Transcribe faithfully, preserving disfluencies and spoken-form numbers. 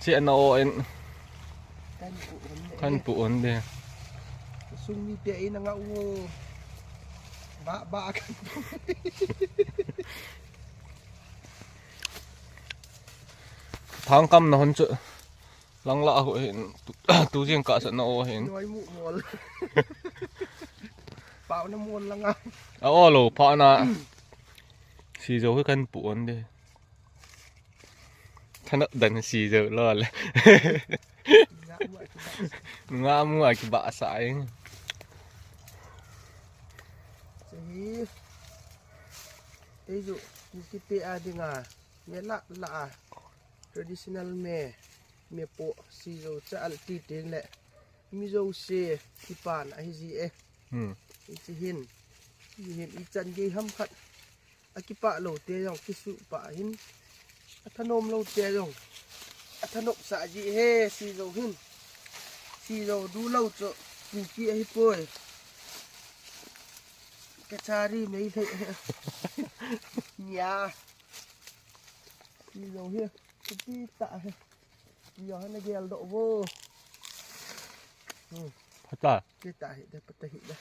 Che na o in. Kan pu un de. Kan pu un de. Sung ni te in nga u. Ba ba kan. Thang kam na hon chu. Lang la hu hin. Tu, tu jing ka sa na o hin. Noi mu mol. Pau na mol la nga. A o lo pa na. Si jo hi kan pu un de. Thanop dan si jo lo le. Nga mu a ki ba sa in. Sehi. Ei ju, ni ki te a dinga. Me la la a. Traditional me. Me po si jo cha al ti tin le. Mi jo se ki pan a hi ji e. Hmm. I chi hin. I hin i chan ge ham khat. A ki pa lo te jong ki su pa hin. A thanom lo te jong. A thanop sa ji he si jo hin. Si jo du lo chu. Ku ki a hi poi. Ka chari mei thei. Nia. Si jo hi. Ku ki ta he. Yo na gel do vo. Pha ta. Kita hi da pata hi da.